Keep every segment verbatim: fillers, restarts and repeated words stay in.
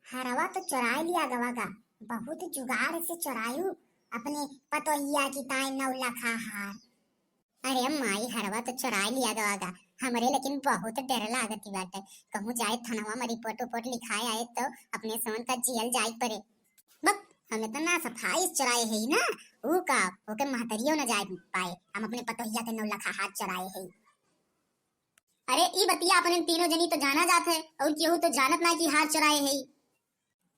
हरवा तो चुराई लिया गवा गा, बहुत जुगाड़ से चुरायू अपने पतोहिया की ताई नौ लखा हार। अरे माई, हरवा तो चुराई लिया गवा गा, हमरे लेकिन बहुत डर लागत बाटे, कहूँ जाए थनवा में रिपोर्ट उपोर्ट लिखाए आए तो अपने सोन का जियल जाए पड़े। बक, हमें तो ना सफाई चुराए है ही ना, ऊ का, ओके महतरियो न जाए पाए, हम अपने पतोहिया के नौ लखा हार चुराए है। अरे, ई बतिया अपने तीनों जनी तो जाना जात है, और केहू तो जानत ना कि हार चुराए है।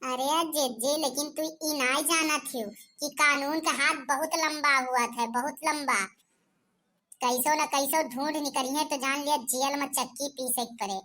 अरे जिज्जी, लेकिन तू ई नाई जानत हियो कि कानून का हाथ बहुत लंबा हुआ है, बहुत लंबा। कैसो न कैसो ढूंढ निकलिए तो जान लिया जेल में चक्की पीसे के पड़े।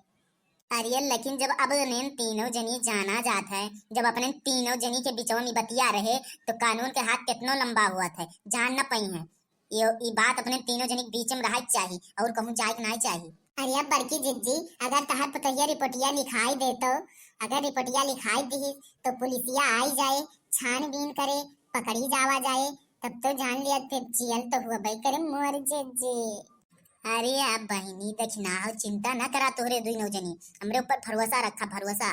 अरे लेकिन जब अब अपने तीनों जनी जाना जात है, जब अपने तीनों जनी के बिचवा में बतिया रहे, तो कानून के हाथ कितनो लंबा हुआ है, जान न पाई है। ये, ई बात अपने तीनों जनी के बीच में रहे के चाही और कहूँ जाए के नाई चाही। अरे बड़की जिज्जी, अगर तहर पतोहिया रिपोर्टिया लिखाई दे तो, अगर रिपोर्टिया लिखाई दी तो पुलिसिया आई जाए, छानबीन करे, पकड़ी जावा जाए, तब तो जान लिया फिर जियल तो हुआ भाई करे मोर जिज्जी। अरे अब बहिनी दखिना हो, चिंता ना करा तोहरे दुइनो जनी, हमरे ऊपर भरोसा रखा, भरोसा,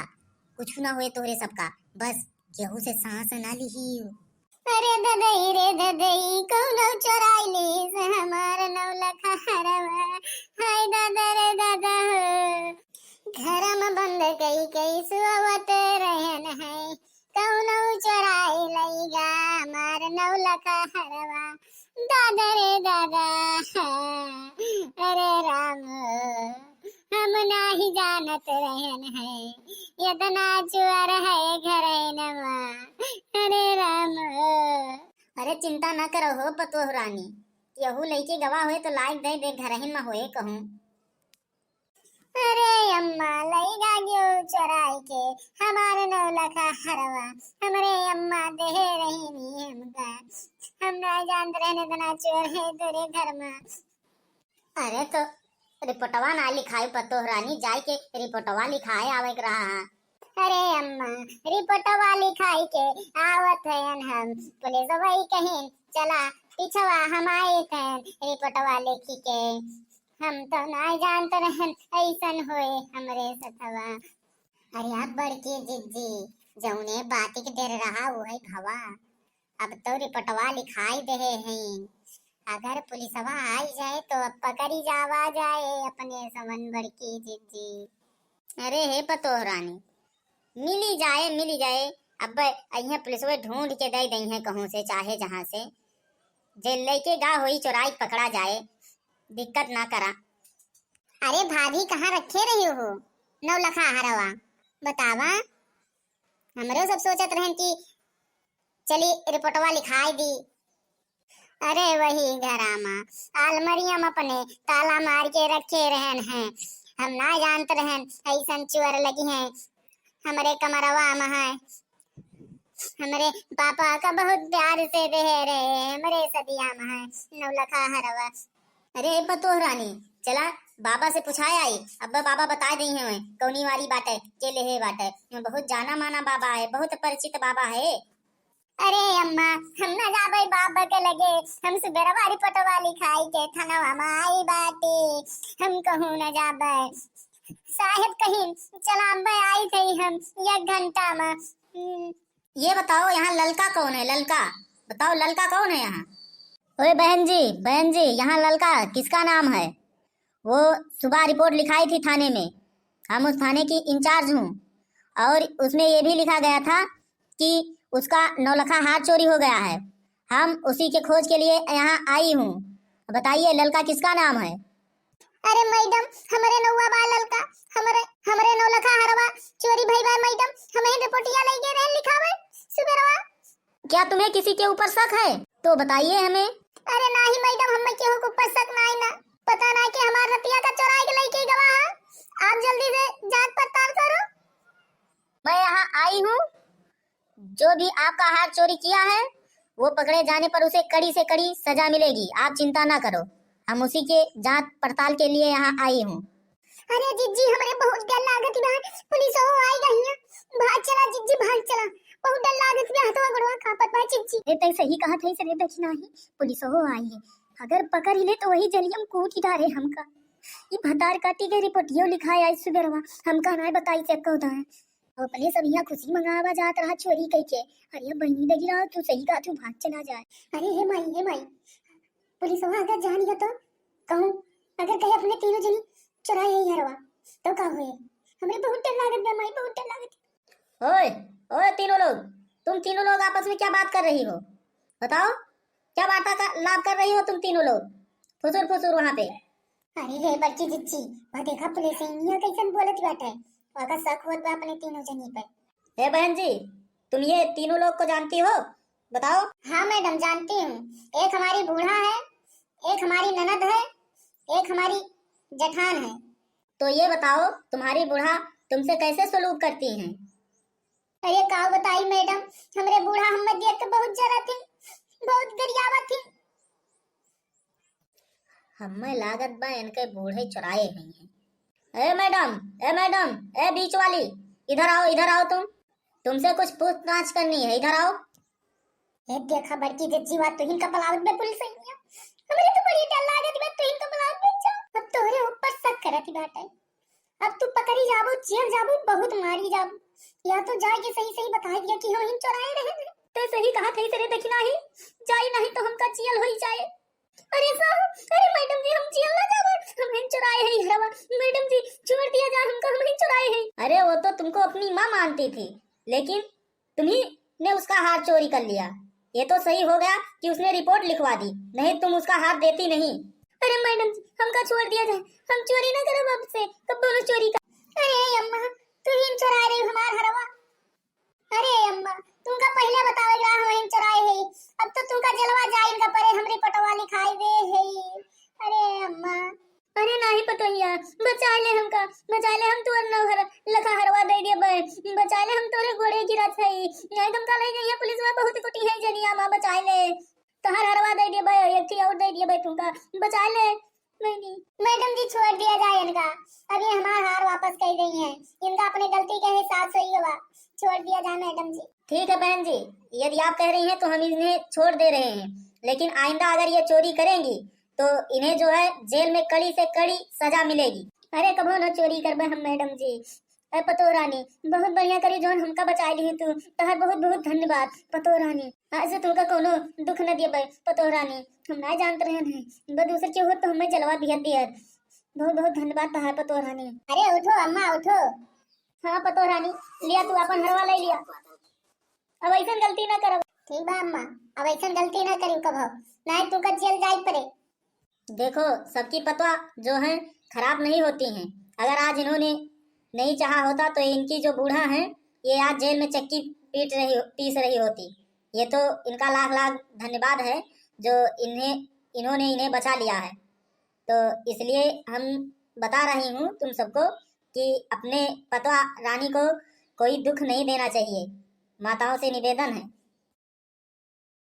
कुछ ना होए तोहरे सबका, बस केहू से सांस ना लिही। अरे ददई रे ददई, कौनो चोराई लीस हमार नौ लखा हरवा। हाय दादा रे दादा हो, घर में बंद कई कई सुअवत रहन है, कौनो चोराई लई गा हमार नौ लखा हरवा। दादा रे दादा, अरे राम, हम नाही जानत रहन है, इतना चुअर है घरैनमा। अरे राम। अरे चिंता न करो हो पतोह रानी, केहू लइके गवा होए तो लाइक दे दे घरहिन में होए कहूँ। अरे अम्मा, लई गा गयो चोराई के हमार नौ लखा हरवा, हमरे अम्मा देहे रही नी हमका, हम ना जानत रहन इतना चोर है तोरे घर में। अरे तो रिपोर्टवा ना लिखाई पतोह रानी, जाए के रिपोर्टवा लिखाए आवे के रहा। अरे अम्मा, रिपोर्टवा लिखाई के आवत हयन हम, पुलिस वही कहीं चला पिछवा हम आए थे रिपोर्टवा लिखी के, हम तो ना जानत रहन ऐसन होए हमरे सथवा। अरे आप बड़की जिज्जी, जौने बाती के डर रहा उहे भवा। अब तो रिपोर्टवा लिखाई देहे हैं, अगर पुलिसवा आई जाए तो अब पकड़ी जावा जाए अपने समन बड़की जिज्जी। अरे हे पतोह रानी, मिली जाए, मिली जाए, अब अइहें पुलिसवा ढूंढ के दे दइहें कहूँ से चाहे जहाँ से, जे लइके गा होई चोराई पकड़ा जाए, दिक्कत ना करा। अरे भाभी, कहाँ रखे रही हो नौ लखा हरवा, बतावा, हमरो सब सोचत रहन कि चली रिपोर्टवा लिखाई दी। अरे वही घरा मा आलमरिया मा अपने ताला मार के रखे रहन हैं, हम ना जानत रहन ऐसन चुअर लगी हैं। हमरे कमरवा मा है, हमरे पापा का बहुत प्यार से रहे रहे, हमरे सदिया मा है नौ लखा हरवा। अरे पतोह रानी, चला बाबा से पुछाए आई, अब बाबा बताए दइहें, कौनी वाली बाटे, के लेहे बाटे, मैं बहुत जाना माना बाबा है, बहुत परिचित बाबा है। अरे अम्मा, हम ना जाबे बाबा के लगे, हम सुबेरवा रिपोर्टवा लिखाई के थानवा मा आई बाटी, हम कहूँ ना जाबे। साहेब कहीं चलाबे आई थे हम एक घंटा मा। हम्म। ये बताओ यहाँ ललका कौन है, ललका बताओ, ललका कौन है यहाँ? ओए बहन जी, बहन जी, यहाँ ललका किसका नाम है? वो सुबह रिपोर्ट लिखाई थी थाने में, हम उस थाने की इंचार्ज हूँ, और उसमें ये भी लिखा गया था कि उसका नौलखा हार चोरी हो गया है। हम उसी के खोज के लिए यहाँ आई हूँ। बताइए ललका किसका नाम है? अरे मैडम, हमरे नौवा बा ललका, हमरे, हमरे नौलखा हरवा चोरी भई बा मैडम, हमही रिपोर्टिया लइके रहन लिखावे सुबेरवा। क्या तुम्हें किसी के ऊपर शक है तो बताइए हमें। अरे नाही मैडम, हमें केहू के ऊपर शक नाही ना, पता ना कि हमार रतिया का चोराई के लइके गवा है। आप जल्दी से जांच पड़ताल करो। मैं यहाँ आई हूँ, जो भी आपका हार चोरी किया है वो पकड़े जाने पर उसे कड़ी से कड़ी सजा मिलेगी, आप चिंता ना करो, हम उसी के जांच पड़ताल के लिए यहाँ आई हूँ। अरे जिज्जी, हमरे बहुत डर लागत बा, पुलिस हो आई गई है। भाग चला जिज्जी, भाग चला, बहुत डर लागत बा, हथवा गोड़वा कांपत बा जिज्जी। ए तै सही कहत है रे दखिनाही, पुलिस हो आई है, अगर पकड़ ले तो वही जलियम कूट ही डारे हमका। ई भतार काटी के रिपोर्टियो लिखाए आई सुबेरवा, हमका ना बताई से कौदा है। अपने सब यहाँ खुशी मनावा जात रहा चोरी कइके। अरे बहिनी दगिरा, तू सही कहा, तू भाग चला जाए। अरे हे माई, हे माई, पुलिस वहाँ अगर जान गया तो कहूँ, अगर कहे अपने तीनों जनी चुराए ही हरवा, तो का होए? हमरे बहुत डर लागत बा माई, बहुत डर लागत। ओए, ओए तीनों लोग, तुम तीनों लोग आपस में क्या बात कर रही हो? बताओ, क्या वार्तालाप कर रही हो तुम तीनों लोग फुसुर फुसुर वहाँ पे? अरे हे बड़की जिज्जी, वह देखा पुलिस इनिया कैसन बोलत बाटे, वका शक होत बा अपने तीनों जनी पे। हे बहन जी, तुम ये तीनों लोग को जानती हो? बताओ। हाँ मैडम, जानती हूँ। एक हमारी बूढ़ा है, एक हमारी ननद है, एक हमारी जेठान है। तो ये बताओ, तुम्हारी बूढ़ा तुमसे कैसे सलूक करती हैं? अरे का बताई मैडम, हमरे बूढ़ा हमें देख के बहुत जरा थी, बहुत गरियावा थी। हमें लागत बा इनके बूढ़े चुराए हुई हैं। ए मैडम, ए मैडम, ए बीच वाली, इधर आओ, इधर आओ तुम। तुमसे कुछ पूछताछ करनी है, इधर आओ। ए देखा बड़की जिज्जी, वा तुहिन का पलावत बे पुलिस आई है। हमरे तो बड़ी डर लागत बे, तुहिन का पलावत बे जा। अब तोहरे ऊपर शक करत ही बाटे। अब तू पकड़ी जाबो, जेल जाबो, बहुत मारी जाबो। या तो जाके सही सही बताई दिया कि हम ही चुराए रहे हैं। ते सही कहा थे, तेरे देखी नाही, जाई नहीं तो हमका जेल होई जाए। अरे साहब, अरे मैडम जी, हम जेल ना जाबो, हम ही चुराए हैं हरवा। मैडम जी, छोड़ दिया जाए हमका, हम ही चुराए हैं। अरे वो तो तुमको अपनी माँ मानती थी, लेकिन तुम्ही ने उसका हार चोरी कर लिया। ये तो सही हो गया कि उसने रिपोर्ट लिखवा दी, नहीं तुम उसका हार देती नहीं। अरे मैडम जी, हमका छोड़ दिया जाए, हम चोरी ना करब अब से, कब दोनों चोरी का। अरे अम्मा, तू ही चुरा रही हमार हरवा। अरे अम्मा, तुमका पहले बतावे के रहा, हम ही चुराए है, अब तो तुमका जेलवा जाए इनका परे हमरी पटवा लिखाई दे है। अरे अम्मा। अरे नाही पतोहिया, बचा ले हमका, बचा ले, हम तोर नौ हर, लखा हरवा दे दिए बे, बचा ले, हम तोरे गोड़े गिरत है, नहीं तुमका ले गई है पुलिस में, बहुत कुटी है जनिया माँ, बचा ले, तोहर हरवा दे दिए बे, एक थी और दे दिए बे तुमका, बचा ले। नहीं, नहीं। मैडम जी, छोड़ दिया जाए इनका, अब ये हमार हार वापस कर गई हैं, इनका अपने गलती के एहसास होई गवा, छोड़ दिया जाए मैडम जी। ठीक है बहन जी, यदि आप कह रही हैं तो हम इन्हें छोड़ दे रहे हैं, लेकिन आइंदा अगर ये चोरी करेंगी तो इन्हें जो है जेल में कड़ी से कड़ी सजा मिलेगी। अरे कबो ना चोरी करबे हम मैडम जी। अरे पतोह रानी, बहुत बढ़िया करी जौन हमका बचाई ली तू, तोहर बहुत बहुत धन्यवाद पतोह रानी। आज से तुमका कोनो दुख न दिए पतोह रानी, हम ना जानत रहन है, बस दूसर के हो तो हमें जलवा बिहर दिया। बहुत बहुत धन्यवाद तोहार पतोह रानी। अरे उठो अम्मा उठो। हाँ पतोह रानी, लिया तू अपन हरवा ले लिया, अब ऐसन गलती ना करब। ठीक बा अम्मा, अब ऐसन गलती ना करी कबो, नहीं तुमका जेल जाए पड़े। देखो, सबकी पतवा जो है खराब नहीं होती हैं। अगर आज इन्होंने नहीं चाहा होता तो इनकी जो बूढ़ा है, ये आज जेल में चक्की पीट रही, पीस रही होती। ये तो इनका लाख लाख धन्यवाद है जो इन्हें, इन्होंने इन्हें बचा लिया है। तो इसलिए हम बता रही हूँ तुम सबको कि अपने पतवा रानी को कोई दुख नहीं देना चाहिए। माताओं से निवेदन है।